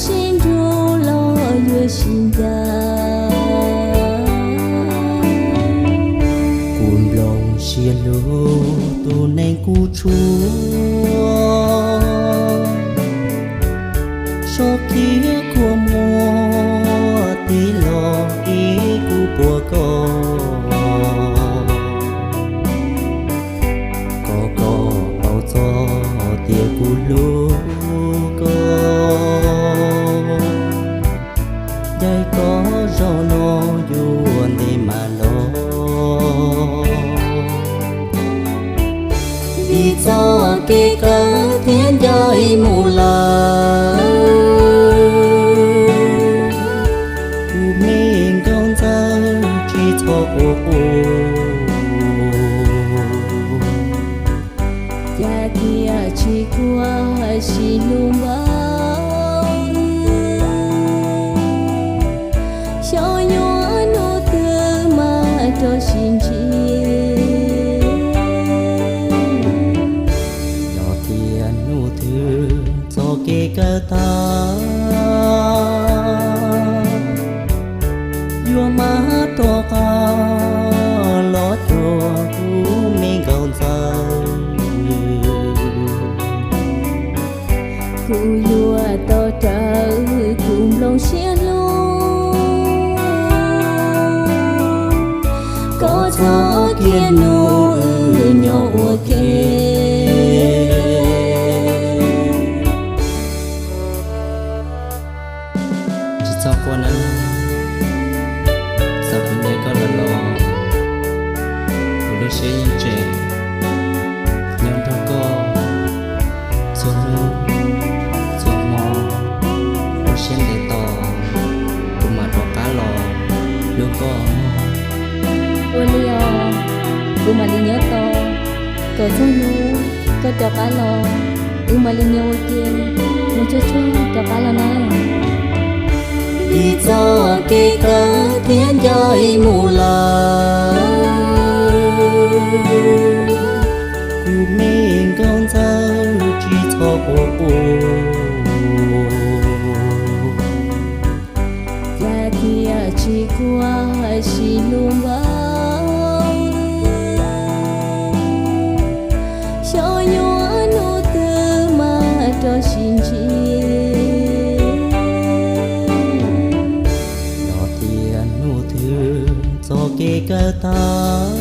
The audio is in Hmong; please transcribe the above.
sib nrug los yuav sib ncaim. Kuv nplooj siab hlub tus neeg kuv tshuav, sob khiav khuam muag tig los ib kuv puas koj. Koj koj paub txog tias kuv hlub koj, caij koj zaum no yuav ntev mam los. Vim txoj kev kawm thiab nco ib mus lawm, kuv me nkauj ntxawm tsis txhob quaj quaj. Cas thiaj tsis kuaj sib hlub npaum, xyov yuav hnub twg mam rov sib ntsib. Yog tias hnub twg txoj kev kawm tag, yuav mam rov qab los cuag kuv me nkauj ntxawm. Kuv yuav tau rawv kuv nplooj siab hlub, koj txhob cia nug wb nyob ua ke. Tsis txhob quaj nawb, txawm kuv ncaim koj lawm los kuv lub siab yeej tseem nyob nrog koj txhua hnub txhua hmo. Lub siab ntev tos kuv mam rov qab los hlub koj. Ua li os, kuv mam li nyob tos kom txog hnub koj rov qab los, wb mam li nyob ua ke, mus tsuag tsuag rov qab los na. Vim txoj kev kawm thiab nco ib mus lawm, kuv me nkauj ntxawm tsis txhob quaj quaj. Cas thiaj tsis kuaj sib hlub npaum, xyov yuav hnub twg mam rov sib ntsib. Yog tias hnub twg txoj kev kawm tag,